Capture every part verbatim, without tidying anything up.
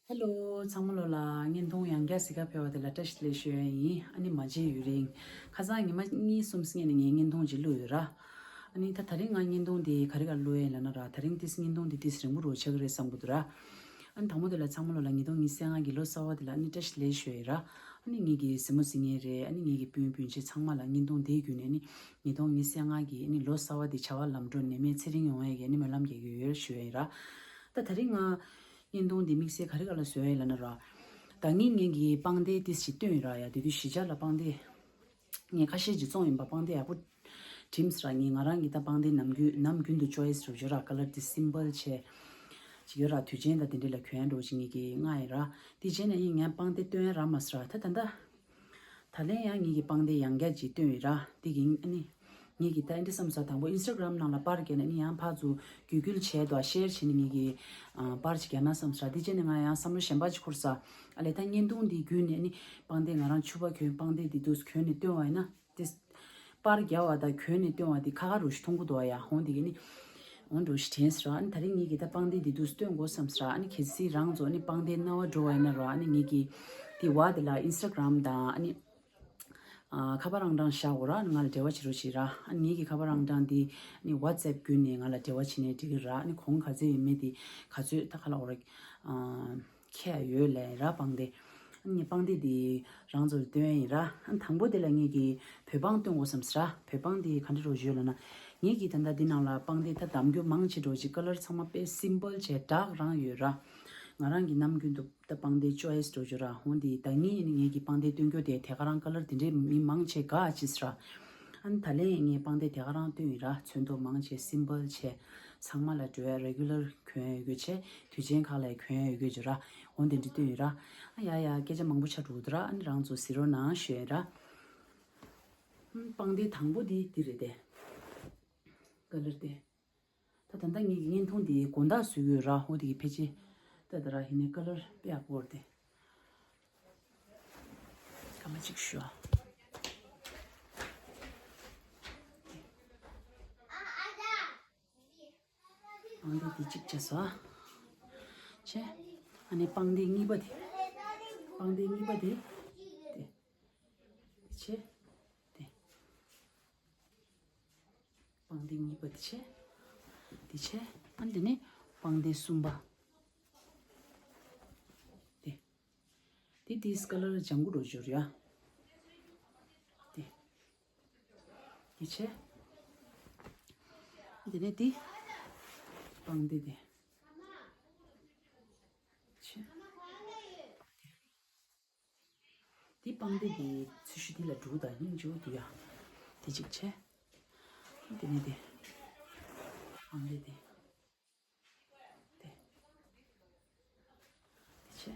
ཧེ་ལོ། ཚང་མ་ལོ་ལ་བརྙན་ཐུང་ཡང་བསྐྱར་གཟིགས་ག་ཕེབས་པ་དེ་ལ་བཀྲ་ཤིས་བདེ་ལེགས་ཞུ་ཡ་ཡིན། ཨ་ནི་མ་མཇལ་ཡུན་རིང་། ཁ་སང་ཉི་མ་གཉིས་གསུམ་སྔོན་ནས་ངས་བརྙན་ཐུང་ཅིག་བླུགས་ཡོད་ར། ཨ་ནི་ད་དེ་རིང་ང་བརྙན་ཐུང་དེ་ག་རེ་ག་བླུགས་ཡ་ཡིན་ལབ་ན་ར། དེ་རིང་ཏིས་བརྙན་ཐུང་དེ་ཏིས་རིང་པོ་རུ་ཆགས་ཀྱི་རེད་བསམ་གྱི་འདུག་ར། ཨ་ནི་དང་པོ་དེ་ལ་ཚང་མ་ལོ་ལ་ཉིས་སྟོང་ཉི་ཤུ་རྩ་ལྔ་གི་ལོ་གསར་བ་དེ་ལ་ཨ་ནི་བཀྲ་ཤིས་བདེ་ལེགས་ཞུ་ཡ་ཡིན་ར། ཨ་ནི་ངེད་ཀྱི་གཟིགས་མོ་གཟིགས་མཁན་རེད། ཨ་ནི་ངེད་ཀྱི་སྤུན་སྤུན་མཆེད་ཚང་མ་ལ་བརྙན་ཐུང་དེའི་བརྒྱུད་ནས་ཨ་ནི་ཉིས་སྟོང་ཉི་ཤུ་རྩ་ལྔ་གི་ཨ་ནི་ལོ་གསར་བ་དེ་བྱ་བ་ལམ་འགྲོ་ནད་མེད་ཚེ་རིང་ཡོང་ཡ་གི་ཨ་ནི་སྨོན་ལམ་རྒྱག་གི་ཡོད་ཞུ་ཡ་ཡིན་ར། ད་དེ་རིང་ང་བརྙན་ཐུང་འདི་དམིགས་བསལ་ག་རེ་ག་ལ་བཟོས་ཡོད་ལབ་ན་ར། ད་ངས་ངེད་ཀྱི་པང་གདན་ཏིས་ཅིག་བཏོན་ཡོད་ར་ཡ། དེ་དུས་གཞིས་ཆགས་ལ་པང་གདན་ངས་ཁ་ཤས་ཅིག་བཙོང་ཡིན་པ། པང་གདན་ཡག་པོ་བྲིམས་ར། ངས་ང་རང་གི་ད་པང་གདན་ནམ་རྒྱུན་ནམ་རྒྱུན་དུ་ཅོའི་སི་རུ་ཡོད་ར། ཀ་ལར་དེ་སིམ་པལ་བྱས་ཅིག་ཡོད་ར། དུས་ཆེན་དང་དེ་འདྲ་ལ་གྱོན་འགྲོ་ཅིག་ངེད་ཀྱི་ལྔ་ཡིན་ར། དེ་བྱས་ནས་ཡིན་ངས་པང་གདན་བཏོན་ཡ་རག་མ་སོང་ར། ད་ད་ད། ད་ལན་ཡང་ངེད་ཀྱི་པང་གདན་ཡང་བསྐྱར་ཅིག་བཏོན་ཡོད་ར། དེ་གིན་ཨ་ནི། ངེད་ཀྱི་ད་ཨེ་འདྲ་བསམ་ས། དང་པོ་ཨིན་སི་ཊ་གྷ་རམ་ནང་ལ་པར་བརྒྱབ་ནས་ཨ་ནི་ཡང་ཕར་ཚུར་བརྒྱུད་སྐུལ་བྱས་དོ། ཤེར་བྱས་ནས་ངེད་ཀྱི་ཨ་པར་ཅིག་བརྒྱབ་ན་བསམ་ས་ར། དེ་བྱས་ནས་ང་ཡང་བསམ་བློ་གཞན་པ་ཅིག་འཁོར་ས། ཨ་ལས་ད་བརྙན་ཐུང་འདི་བརྒྱུད་ནས་ཨ་ནི་པང་གདན་ང་རང་ཕྱུ་པ་གྱོན་པང་གདན་འདི་འདུག་གྱོན་ནས་བཏོན་པ་ཡིན་ན། དེ་པར་རྒྱབ་པ་དང་གྱོན་ནས་བཏོན་པ་དེ་ཁ་ཁ་རུ་ཞིག་མཐོང་གི་འདུག་ཡ། འོ་འདི་གི་ནི་འོ་འགྲོ་ཞིག་དྲན་ཟེར་ར། ཨ་ནི་ད་རིང་ངེད་ཀྱི་ད་པང་གདན་འདི་འདུག་སྟོན་དགོས་བསམ་ཟེར་ར། ཨ་ནི་གལ་སྲིད་རང་ཚོ་ཨ་ནི་པང་གདན་རྣ་བ་འགྲོ་བ་ཡིན་ན་ར། ཨ་ནི་ངེད་ཀྱི་དེ་བ་དེ་ལ་ཨིན་སི་ཊ་གྷ་རམ་དང་ཨ་ནི་ཨ་ཁ་པར་ཨང་གྲངས་བཞག་འོ་ར། ཨ་ནི་ང་ལ་འབྲེལ་བ་བྱེད་རོགས་བྱེད་ར། ཨ་ནི་ངེད་ཀྱི་ཁ་པར་ཨང་གྲངས་འདི་ཨ་ནི་ཝ་ཊི་སི་ཨེབ་བརྒྱུད་ནས་ང་ལ་འབྲེལ་བ་བྱེད་ནས་འགྲིག་གི་ར། ཨ་ནི་གོང་ག་ཚོད་ཡོད་མེད་དེ་ག་ཚོད་ད་ག་ལ་འོ་ར། ཨ་ཁྱད་ཡོད་ལས་ར་པང་གདན། ངས་པང་གདན་འདི་རང་ཚོར་སྟོན་ཡིན་ར། ཨ་དང་པོ་དེ་ལ་ངེད་ཀྱིས་བོད་པང་སྟོན་དགོས་བསམ་ཟེར་ར། བོད་པང་འདི་ག་འདྲ་རོ་བརྗོད་ལབ་ན། ངེད་ཀྱིས་ད་ལྟ་འདི་ནང་ལ་པང་གདན་ད་འདམ་རྒྱུ་མང་ཆེ་འགྲོ་ཅིག་ཀ་ལར་ཚང་མ་དཔེ་སིམ་པལ་བྱས་དྲག་རང་ཡོད་ར། ང་རང་གི་ནམ་རྒྱུན་དུ་ད་པང་གདན་ཅོའི་སི་འགྲོ་རྒྱུ་ར། འོ་འདི་ད་ངེད་ངེད་ཀྱི་པང་གདན་སྟོན་རྒྱུ་དེ་དེ་ག་རང་ཀ་ལར་དེ་འདྲའི་མི་མང་ཆེ་ག་ཅི་ཟེར་ར། ཨ་ནི་ད་ལན་ངས་པང་གདན་དེ་ག་རང་སྟོན་ཡིན་ར། ཚོན་མདོག་མང་ཆེ་སིམ་པལ་བྱས་ཚང་མ་ལ་འགྲོ་ཡ་རེ་གུ་ལར་གྱོན་ཡོད་རྒྱུ་བྱས། དུས་ཆེན་ཁག་ལ་གྱོན་ཡོད་རྒྱུ་ར། འོ་འདི་འདྲ་སྟོན་ཡོད་ར། ཨ་ཡ་ཡ་སྐད་ཆ་མང་པོ་ཆགས་འགྲོ་འདུག་ར། ཨ་ནི་རང་ཚོ་གཟིགས་རོགས་གནང་ཞུ་ཡ་ར། ཨམ་པང་གདན་དང་པོ་འདི་འདི་རེད་དེ། ཀ་ལར་དེ། ད་ད་ལྟ་ངེད་ཀྱི་བརྙན་ཐུང་འདི་དགོང་དག་བཟོས་ཡོད་ར། འོ་དེ་གི་ཕལ་ཆེར་ད་ད་ར་ཧི་ནས་ཀ་ལར་དཔེ་ཡག་པོ་རེད་དེ། སྐར་མ་གཅིག་ཞུ་ཨ། ཨང་དེ་འདི་གཅིག་བྱས་སོ་ཨ། བྱས། ཨ་ནི་པང་གདན་གཉིས་པ་དེ། པང་གདན་གཉིས་པ་དེ། དེ། བྱས། དེ། པང་གདན་གཉིས་པ་དེ་བྱས། དེ་བྱས། ཨ་ནི་དེ་ནས་པང་གདན་གསུམ་པ། དེ། དེ་དེའི་ཀ་ལར་ལྗང་གུ་རུ་འགྱུར་ཡ། དེ། དེ་བྱས། དེ་ནས་དེ། པང་གདན་དེ། བྱས། དེ་པང་གདན་དེ་ཚུལ་ཤུལ་དེ་ལ་འབྲུ་དང་སྙིང་རྗེ་པོ་འདུག་ཡ། དེ་གཅིག་བྱས། དེ་ནས་དེ། པང་གདན་དེ། དེ། དེ་བྱས། ཅེས་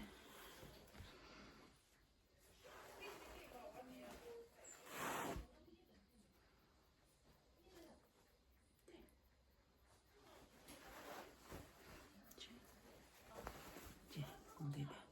དགོངས་དེ་ལས།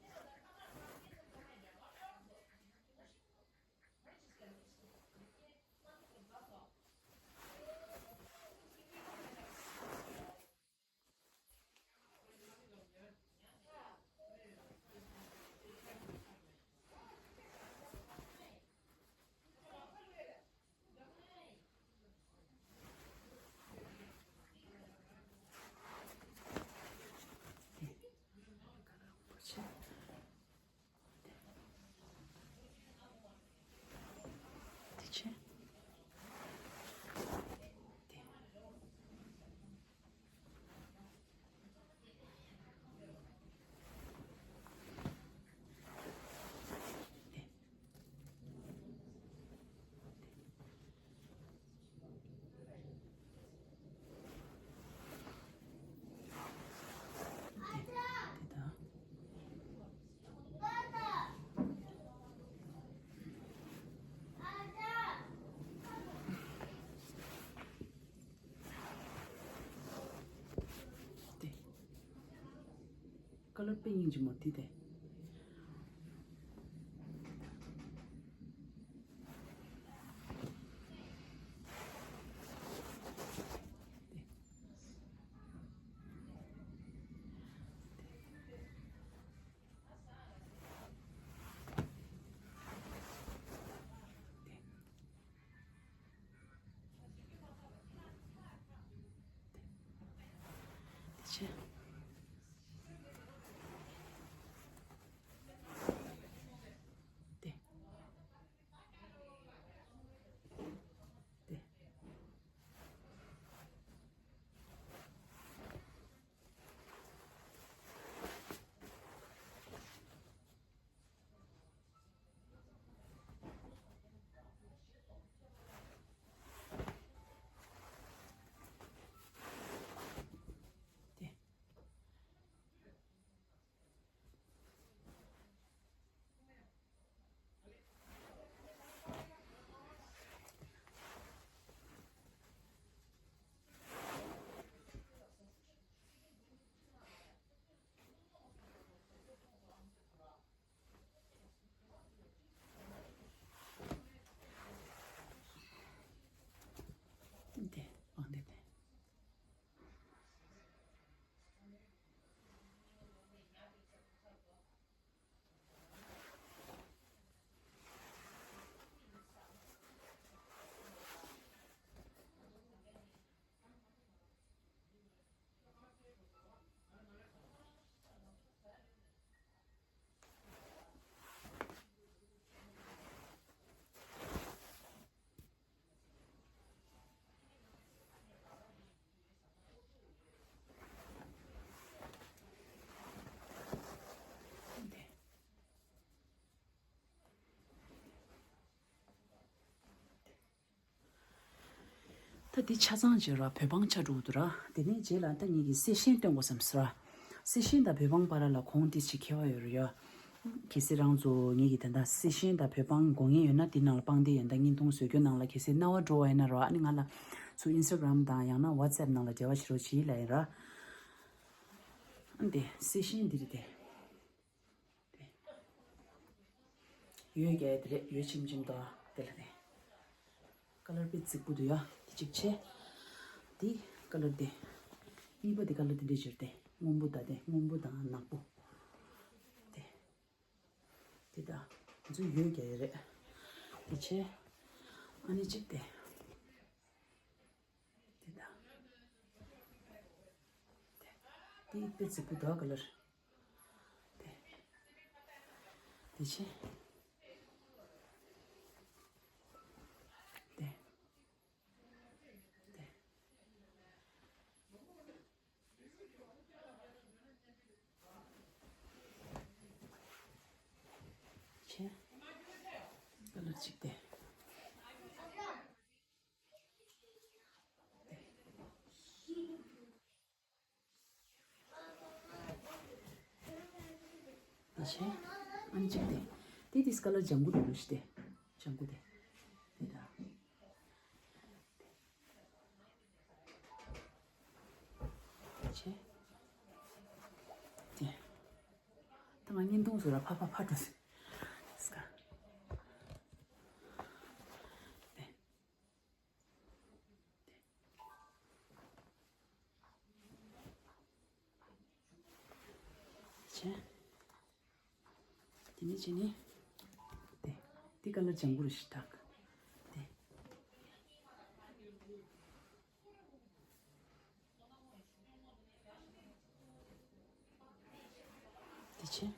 ཀ་ལར་དཔེ་སྙིང་རྗེ་མོ་འདི་དེ། དེ་ཆ་ཚང་བྱས་ར་བོད་འབངས་ཆགས་འགྲོ་གི་འདུག་ར། དེ་ནས་རྗེས་ལ་ད་ངེད་ཀྱིས་གསལ་ཤན་སྟོན་དགོས་བསམ་སོང་ར། གསལ་ཤན་དང་བོད་འབངས་བར་ལ་གོང་དེ་ཅིག་ཁྱད་པར་ཡོད་རེད་ཡ། གལ་སྲིད་རང་ཚོ་ངེད་ཀྱི་ད་ལྟ་གསལ་ཤན་དང་བོད་འབངས་དགོས་ངེས་ཡོད་ན་དེ་ནང་ལ་དཔང་དེ་ཡོད། ད་བརྙན་ཐུང་བཟོ་རྒྱུ་ནང་ལ་གལ་སྲིད་སྣང་བ་འགྲོ་བ་ཡིན་ན་ར། ཨ་ནི་ང་ལ་ཚུར་ཨིན་སི་ཊ་གྷ་རམ་དང་ཡང་ན་ཝ་ཊི་སི་ཨེབ་ནང་ལ་འབྲེལ་བ་བྱེད་རོགས་བྱེད་ལབ་ཡིན་ར། ཨ་འདི་གསལ་ཤན་འདི་རེད་དེ། དེ། འོད་རྒྱག་ཡ་དེ་རེད། འོད་ཆེམ་ཆེམ་འདུག་ཨ། དེ་ལ་དེ། ཀ་ལར་དཔེ་རྫིག་པོ་འདུག་ཡ། དེ་གཅིག་བྱས། དེ་ཀ་ལར་དེ། གཉིས་པ་དེ་ཀ་ལར་དེ་འདྲས་བྱས་ཏེ། སྔོན་པོ་དང་དེ། སྔོན་པོ་དང་ནག་པོ། དེ། དེ་ད། འཛུ་འོད་རྒྱག་ཡ་རེད། དེ་བྱས། ཨ་ནི་གཅིག་དེ། དེ་ད། དེ་དཔེ་རྫིག་པོ་འདུག་ཨ་ཀ་ལར། དེ། དེ་བྱས། དེ། དེ། བྱས། ཀ་ལར་གཅིག་དེ། ཨ་ཆེ། ཨ་ནི་གཅིག་དེ། དེ་དེ་ཀ་ལར་ལྗང་གུ་འདུག་ལོ་ཤི་དེ། ལྗང་གུ་དེ། དེ་ད། ཆེ། དེ། ད་ང་བརྙན་ཐུང་བཟོ་ར་ཕ་ཕ་ཕ་འགྲོ་སི། སི་ཀ། དེ། དེ། བྱས། དེ་ནས་བྱས་ནས། དེ། དེ་ཀ་ལར་ལྗང་གུ་རུ་ཞིག་བཏགས། དེ། དེ་བྱས།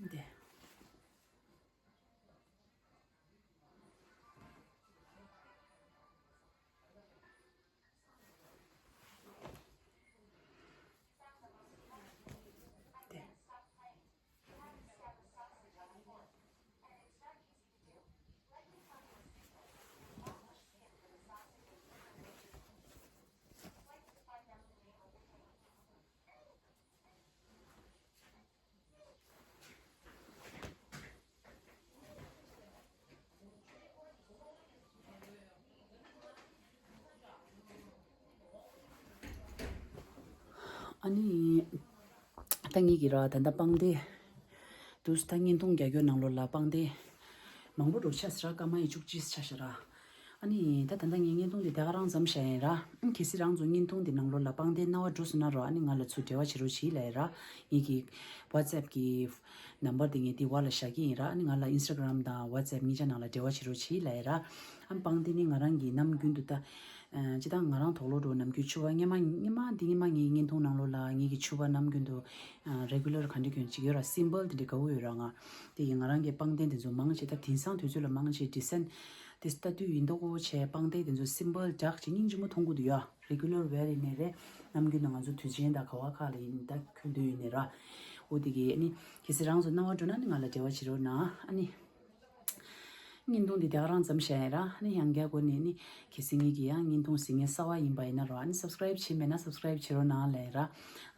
འདི། ཨ་ནི། ད་ངེད་ཀྱི་ར་ད་ལྟ་པང་སྡེ། དུས་ད་བརྙན་ཐུང་རྒྱག་རྒྱུ་ནང་ལོགས་ལ་པང་སྡེ། མང་པོ་འགྲོ་ཆ་ཟེར་ར་སྐར་མ་ཡི་བཅུ་གཅིག་ཆ་ཤ་ར། ཨ་ནི་ད་ད་ལྟ་ངས་བརྙན་ཐུང་འདི་ད་ག་རང་མཚམས་བཞག་ཡིན་ར། ཨ་གལ་སྲིད་རང་ཚོ་བརྙན་ཐུང་འདི་ནང་ལོགས་ལ་པང་སྡེ་རྣ་བ་འགྲོ་སོང་ན་རོ། ཨ་ནི་ང་ལ་ཚུར་འབྲེལ་བ་བྱེད་རོགས་བྱེད་ལབ་ཡིན་ར། ངེད་ཀྱི་ཝ་ཊི་སེབ་ཀྱི་ནམ་བར་འདི་ངས་འདི་བར་ལ་བཞག་གི་ཡིན་ར། ཨ་ནི་ང་ལ་ཨིན་སི་ཊ་གྷ་རམ་དང་ཝ་ཊི་སེབ་གཉིས་ཆ་ནང་ལ་འབྲེལ་བ་བྱེད་རོགས་བྱེད་ལབ་ཡིན་ར། ཨ་པང་སྡེ་ནི་ང་རང་གི་ནམ་རྒྱུན་དུ་ད། ཨ་སྤྱིར་བཏང་ང་རང་དོག་ལོ་འགྲོ་ནམ་རྒྱུན་ཕྱུ་པ་སྔན་མ་སྔན་མ་འདི་སྔན་མ་ངའི་བརྙན་ཐུང་ནང་ལོགས་ལ་ངེད་ཀྱི་ཕྱུ་པ་ནམ་རྒྱུན་དུ་ཨ་རེ་གུ་ལར་ག་འདྲ་གྱོན་ཅིག་ཡོད་ར། སིམ་པལ་དེ་འདྲ་དགའ་བོ་ཡོད་ར། ང་དེ་ཡིན་ང་རང་གི་པང་གདན་དེ་ཚོ་མང་ཆེ་ད་དེང་སང་དུས་ཚོད་ལ་མང་ཆེ་ཌི་སན་ དེ་ལྟ་དུས་ཡིན་མདོག་ཁ་པོ་བྱས། པང་གདན་དེ་ཚོ་སིམ་པལ་འདྲ་ཅིག་སྙིང་རྗེ་མོ་མཐོང་གི་འདུག་ཡ། རེ་གུ་ལར་ཝེར་ཡིན་ནའི་རེད། ནམ་རྒྱུན་ན་ང་ཚོ་དུས་ཆེན་དང་ག་བ་ཁག་ལ་ཡིན་ད་གྱོན་དུས་ཡིན་ནའི་ར། འོ་དེ་གི་ཨ་ནི་གལ་སྲིད་རང་ཚོ་སྣང་བ་འགྲོ་ན་ནི་ང་ལ་འབྲེལ་བ་བྱེད་རོགས་གནང་། ཨ་ནི་བརྙན་ཐུང་འདི་དེ་ག་རང་ཙམ་བཤད་ཡ་ར། ཨ་ནི་ཡང་བསྐྱར་གོ་ནས་ནི་གལ་སྲིད་ངེད་ཀྱི་ཡང་བརྙན་ཐུང་གཟིགས་མཁན་གསར་བ་ཡིན་པ་ཡིན་ན་ར། ཨ་ནི་སབ་སི་ཀ་རེབ་བྱས་མེད་ན་སབ་སི་ཀ་རེབ་བྱེད་རོགས་གནང་ལབ་ཡ་ར། ཨ་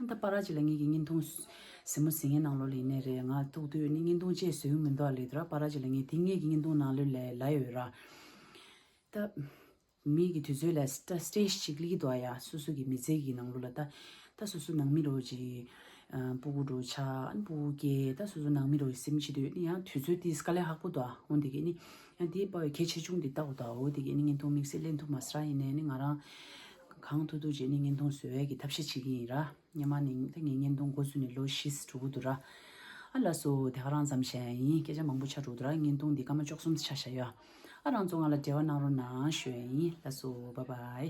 ད་པ་ར་ཅིག་ལ་ངེད་ཀྱི་བརྙན་ཐུང་གཟིགས་མོ་གཟིགས་མཁན་ནང་ལོགས་ལ་ཡིན་ནའི་རེད། ང་ཐུག་དུས་ནི་བརྙན་ཐུང་ཅིག་བཟོས་ཡོང་མི་འདུག་ཨ་ལེ་དུ་ར། པ་ར་ཅིག་ལ་ངེད་དེ་ངེད་ཀྱི་བརྙན་ཐུང་ནང་ལོགས་ལ་ལབ་ཡོད་ར། ད། མི་གི་དུས་ཚོད་ལ་སི་ཊེ་ཇི་ཅིག་སླེབས་ཀྱི་འདུག་ཨ་ཡ། སོ་སོ་གི་མི་ཚེ་གི་ནང་ལོགས་ལ་ད། ད་སོ་སོ་ནང་མི་རོ་ཅིག་ཨ་སྤུ་གུ་འགྲོ་ཆ་ཨ་ནི་སྤུ་གུ་སྐྱེས། ད་སོ་སོ་ནང་མི་རོ་སེམས་ཅི་འདོད་ནི་ཡང་དུས་ཚོད་དེ་དཀའ་ལས་ཁག་པོ་འདུག་ཨ། འོ་དེ་གི་ནི་ཡང་དེའི་པ་བའི་གལ་ཆེ་ཆུང་དེ་ལྟ་འོ་ད། འོ་དེ་གི་ནི་བརྙན་ཐུང་དམིགས་བསལ་ལེན་ཐུབ་མ་སི་ར། ཡིན་ནའི་ནི་ང་རང་གང་ཐུབ་ཐུབ་བྱས་ནི་བརྙན་ཐུང་བཟོ་ཡས་ཀྱི་ཐབས་ཤེས་བྱེད་ཀྱི་ཡིན་ར། སྔོན་མ་ནས་ད་ངས་བརྙན་ཐུང་འགོ་བཙུགས་ནས་ལོ་བཞི་འགྲོ་གི་འདུག་ར། ཨ་ལགས་སོ། དེ་ག་རང་ཙམ་བཤད་ཡ་ཡིན། སྐད་ཆ་མང་པོ་ཆགས་འགྲོ་འདུག་ར། བརྙན་ཐུང་འདི་སྐར་མ་བཅུ་གསུམ་ཆ་བཞག་ཡོད། ཨ་རང་ཚོ་ང་ལ་འབྲེལ་བ་གནང་རོགས་གནང་ཞུ་ཡ་ཡིན། ལགས་སོ། བཱའི་བཱའི།